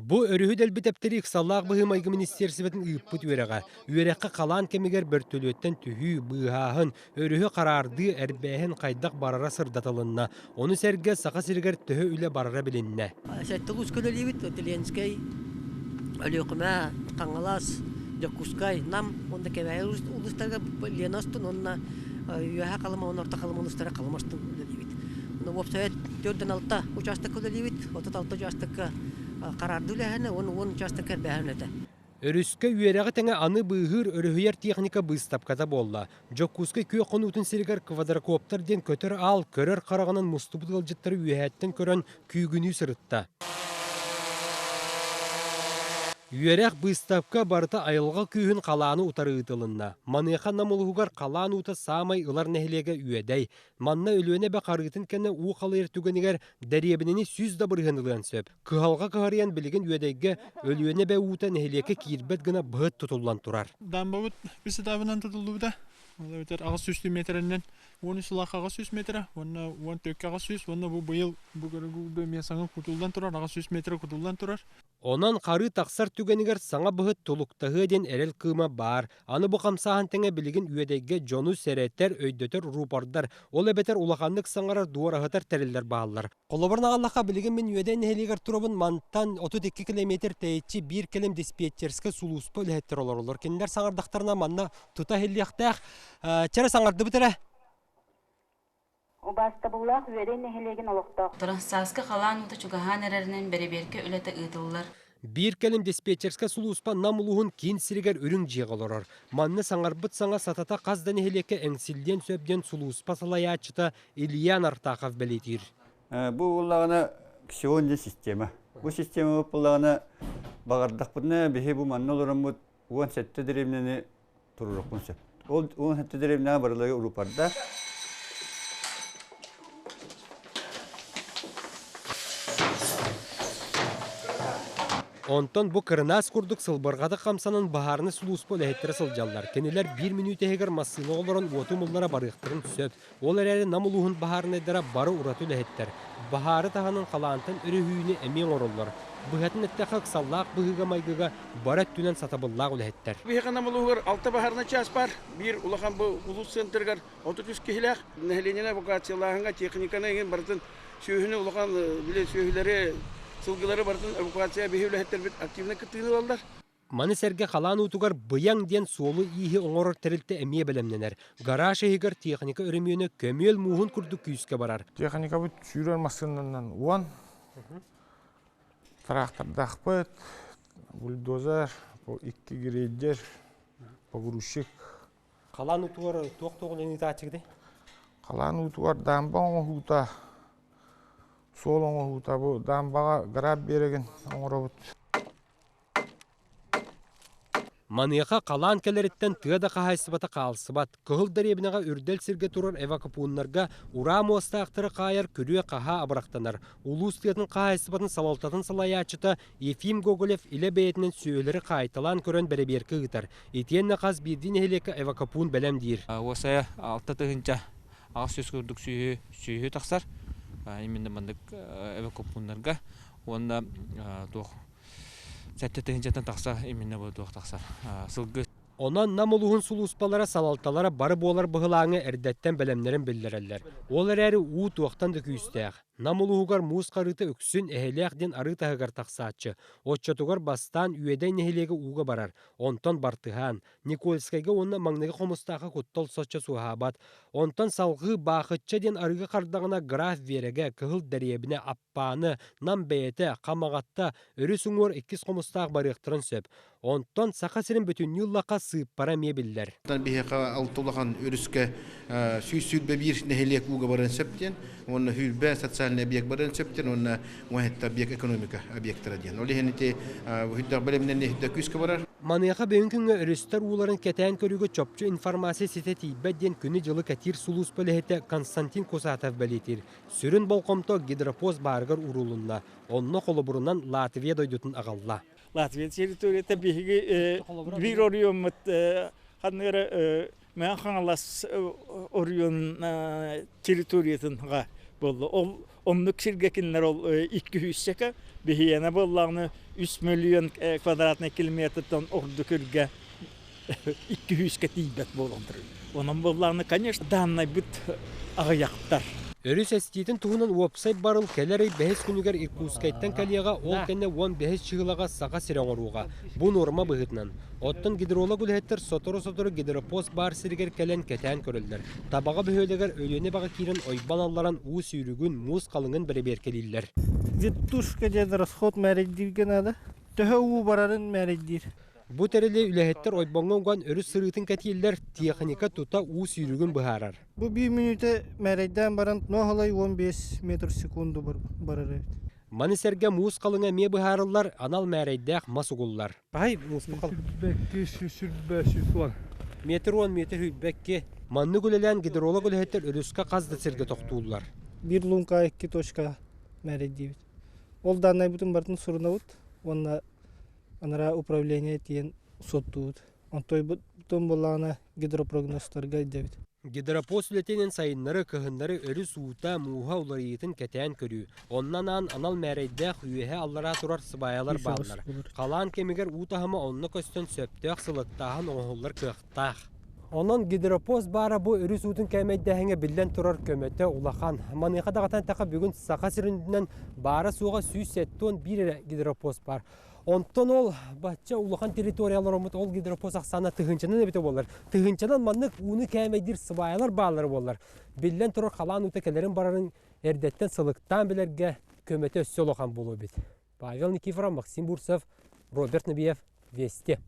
Бу өрүһү дэлби тэптэри ыксаллаах быһыы-майгы министиэрсибэтин ыыппыт үөрэҕэ. Үөрэххэ халаан кэмигэр бөртөлүөттэн түһүү, быыһааһын, өрүһү хараардыы, эрбээһин хайдах барара сырдатылынна. Ону сэргэ Саха сиригэр төһө үлэ барара билиннэ. Сэттэ улууска үлэлиибит. Ленскэй, Өлүөхүмэ, Хаҥалас, Дьокуускай, Нам уонна Кэбээйи улуустарыгар Лена устун уонна Үөһээ Халыма уонна Орто Халыма улуустара Халыма устун үлэлиибит. Уопсайа 46 учаастакка үлэлиибит. 36 учаастакка хараардыы үлэһэнэ уонна 10 учаастакка эрбээһин үлэтэ. Өрүскэ үөрэҕи тэҥэ аны быыһыыр өрүһүйэр техника быыстапката буолла. Дьокуускай күөх хонуутун сиригэр квадрокоптер диэн көтөр аал көрөр хараҕынан мустубут ыалдьыттары үөһээттэн көрөн күүгүнүү сырытта. Үөрэх быыстапка барыта айылҕа күүһүн халааны утары ыытылынна. Маныаха Нам улууһугар халаан уута саамай ылар нэһилиэгэ Үөдэй. Манна Өлүөнэ эбэ харыытын кэннэ уу халыйар түгэнигэр дэриэбинэни 100 да бырыһыан ылыан сөп. Кыһалҕа кыһарыйан билигин Үөдэйгэ Өлүөнэ эбэ уута нэһилиэккэ киирбэт гына быһыт тутуллан турар. Дамбабыт үс этабынан тутуллубута. Ол эбэтэр 800 миэтэрэннэн 13 сылаах 800 метрэ уонна 14 800 уонна бу быйыл бу көрүгү эмиэ саҥа кутуллан турар 800 метрэ кутуллан турар. Онон харыы тахсар түгэнигэр саҥа быһыт тулуктаһыа диэн эрэл кыыма баар. Аны бу хамсааһын тэҥэ билигин Үөдэйгэ дьону сэрэтэр, өйдөтөр рупордар, ол эбэтэр улаханнык саҥарар дуораһытар тэриллэр бааллар. Холобурун аҕаллахха, билигин мин Үөдэй нэһилиэгэр турабын, мантан 32 километр тэйиччи биир кэлим диспетчерскэй сулууспа үлэһиттэрэ олороллор. Кинилэр саҥардахтарына манна тута иһиллиэхтээх. Чэрэ саҥардыбыт эрэ. Убаастабыллаах Үөдэй нэһилиэгин олохтоохторо! Сааскы халаан уута чугаһаан эрэринэн бэрэбиэркэ үлэтэ ыытыллар. Биир кэлим диспетчерскэй сулууспа Нам улууһун киин сиригэр үрүҥ дьиэҕэ олорор. Манна саҥарбыт саҥа сатата хас да нэһилиэккэ эҥсиллиэн сөп диэн сулууспа салайааччыта Илья Нартахов бэлиэтиир. Бу буоллаҕына сегодня система. Бу система буоллаҕына баҕардахпытына биһи бу манна олороммут 17 дэриэбинэни туруорукпун сөп. Ол 17 дэриэбинэҕэ барыларыгар урупарда. Онтон бу кырынаас курдук сылбырҕатык хамсанан баһаарынай сулууспа үлэһиттэрэ сылдьаллар. Кинилэр биир мүнүүтэ иһигэр массыына олорон уоту умуллара барыахтарын сөп. Ол эрээри Нам улууһун баһаарынайдара бары ураты үлэһиттэр. Баһаары таһынан халаантан өрүһүйүүнү эмиэ оҥороллор. Быһатын эттэххэ, ыксаллаах быһыыга-майгыга бары өттүнэн сатабыллаах үлэһиттэр. Биһиэхэ Нам улууһугар алта баһаарынай чаас баар. Биир улахан бу улуус центрыгар 33 киһилээх. Нэһилиэнньэни эвакуациялааһыҥҥа техниканы эҥин барытын сүөһүнү улахан били сүөһүлэри, сылгылары барытын эвакуация биһи үлэһиттэрбит активнай кыттыыны ылаллар. Маны сэргэ халаан уутугар Быйаҥ диэн суолу-ииһи оҥорор тэрилтэ эмиэ бэлэмнэнэр. Гараж иһигэр техника өрөмүөнэ көмүөл мууһун курдук күүскэ барар. Техникабыт сүүрэр массыынанан уон, трактордаахпыт, бульдозер, икки грейдер, погрузчик. Халаан уутугар туох-туох үлэни ыытааччыгытай? Халаан уутугар даамба оҥоһуута, суол оҥоһуута бу даамбаҕа граб биэрэгин оҥоробут. Маныаха халаан кэлэриттэн тыа да хаһаайыстыбата хаалсыбат. Кыһыл дэриэбинэҕэ үрдэл сиргэ турар эвакопууннарга ураа муостаахтары хаайар күрүө-хаһаа абырахтанар. Улуус тыатын хаһаайыстыбатын салалтатын салайааччыта Ефим Гоголев илэ бэйэтинэн сүөһүлэри хаайталаан көрөн бэрэбиэркэ ыытар. Итиэннэ хас биирдии нэһилиэккэ эвакопуун бэлэм диир. Уосайа 6800 курдук сүөһү тахсар. Именно маннык эвакопууннарга уонна туох 7 тыһыынчаттан тахса именно бу туох тахсар сылгы. Онон Нам улууһун сулууспалара салалталара бары буолар быһылааҥҥа эрдэттэн бэлэмнэрин биллэрэллэр. Ол эрээри уу туохтан да күүстээх. Нам улууһугар муус харыыта үксүн Эһэлээх диэн арыы таһыгар тахсааччы. Оччотугар бастаан Үөдэй нэһилиэгэ ууга барар, онтон Бартыһаан, Никольскайга уонна маҥнайгы Хомустаахха куттал соччо суоһаабат. Онтон салҕыы Баахычча диэн арыгы хардаҕына Граф Биэрэгэ, Кыһыл Дэриэбинэ, Аппааны, Нам бэйэтэ, Хамаҕатта, өрүс уҥуор иккис Хомустаах барыахтарын сөп. Онтон Саха сирин бүтүннүү ыллахха сыыппара эмиэ биллэр. Биһиэхэ алта улахан өрүскэ 121 нэһилиэк ууга барыан сөп диэн, уонна сүүрбэ социальный объект барыан сөп диэн, уонна 17 объект экономика объектара диэн. Ол иһин ити үрдэх бэлэмнэнии үрдэх күүскэ барар. Маныаха бүгүн күҥҥэ өрүстэр ууларын кэтээн көрүүгэ чопчу информация ситэ тиийбэт диэн күнү-дьылы кэтиир сулууспа үлэһитэ Константин Кусатов бэлиэтиир. Сүрүн болҕомто гидропост баарыгар уурулунна. Онно холобурунан Латвия дойдутун аҕалла. Латвия территорията биһиги биир оройуоммут ханна эрэ Мэҥэ Хаҥалас оройуон территориятын буолла. Ол Оннук сиргэ кинилэр ол 200 биһиэнэ буоллаҕына 3 миллион квадратный километртан ордук үргэ 200-ка тиийбэт буолан турар. Онон буоллаҕына, конечно, дааннайбыт аҕыйахтар. Өрүс эстиитин туһунан уопсай барыл кэлэр ый бэһис күнүгэр Иркутскайтан кэлиэҕэ, ол кэннэ 15 чыһылаҕа Саха сирэ оҥоруоҕа. Бу нуорма быһыытынан. Оттон гидролог үлэһиттэр сотору-сотору гидропост баар сиригэр кэлэн кэтээн көрөллөр. Табаҕа бөһүөлэгэр Өлүөнэ эбэҕэ киирэн ойбон алларан уу сүүрүгүн, муус халыҥын бэрэбиэркэлииллэр. Вертушка диэн расход мээрэйдииргэ наада. Төһө уу барарын мээрэйдиир. Бу тэрили үлэһиттэр ойбоҥҥо уган өрүс сырыытын кэтииллэр, тиэхиньикэ тута уу сүүрүгүн быһаарар. Бу биир мүнүүтэ мээрэйдээн баран ноһолой 15 метр секунду барар эбит. Маны сэргэ муус халыҥа эмиэ быһаарыллар, анал мээрэйдээх мас угуллар. Баай муус хал. Сүүрбэкки, сүүрбэ, сүүс Метр уон метр сүүрбэкки. Маннык үлэлээн гидролог үлэһиттэр өрүскэ хас да сиргэ тохтууллар. Биир луҥка икки точка мээрэйдиибит. Ол дааннайбытын барытын сурунабыт уонна анараа управление тиийэн суоттуубут. Онтойбутун буоллаҕына гидропрогнозтарга илдьэбит. Гидропост үлэтинэн сайыннары, кыһыннары өрүс уута, мууһа уларыйыытын кэтээн көрүү. Онно анаан анал мээрэйдээх үөһэ-аллараа турар сыбаайалар бааллар. Халаан кэмигэр уу таһыма онно көстөн сөптөөх сылыктааһын оҥоһуллар кыахтаах. Онон гидропост баара бу өрүс уутун кээмэйдээһиҥҥэ биллэн турар көмөтө улахан. Маныаха даҕатан эттэххэ, бүгүн Саха сирин үрдүнэн баара-суоҕа 171 эрэ гидропост баар. Онтон ол бачча улахан территориялар оммут ол гидропост ахсаана тыһыынчанан эбитэ буоллар. Тыһыынчанан маннык ууну кээмэйдиир сыбаайалар бааллара буоллар. Биллэн турар халаан уута кэлэрин барарын эрдэттэн сылыктаан билэргэ көмөтө өссө улахан буолуо эбит. Павел Никифоров, Максим Бурцев, Роберт Набиев, Вести.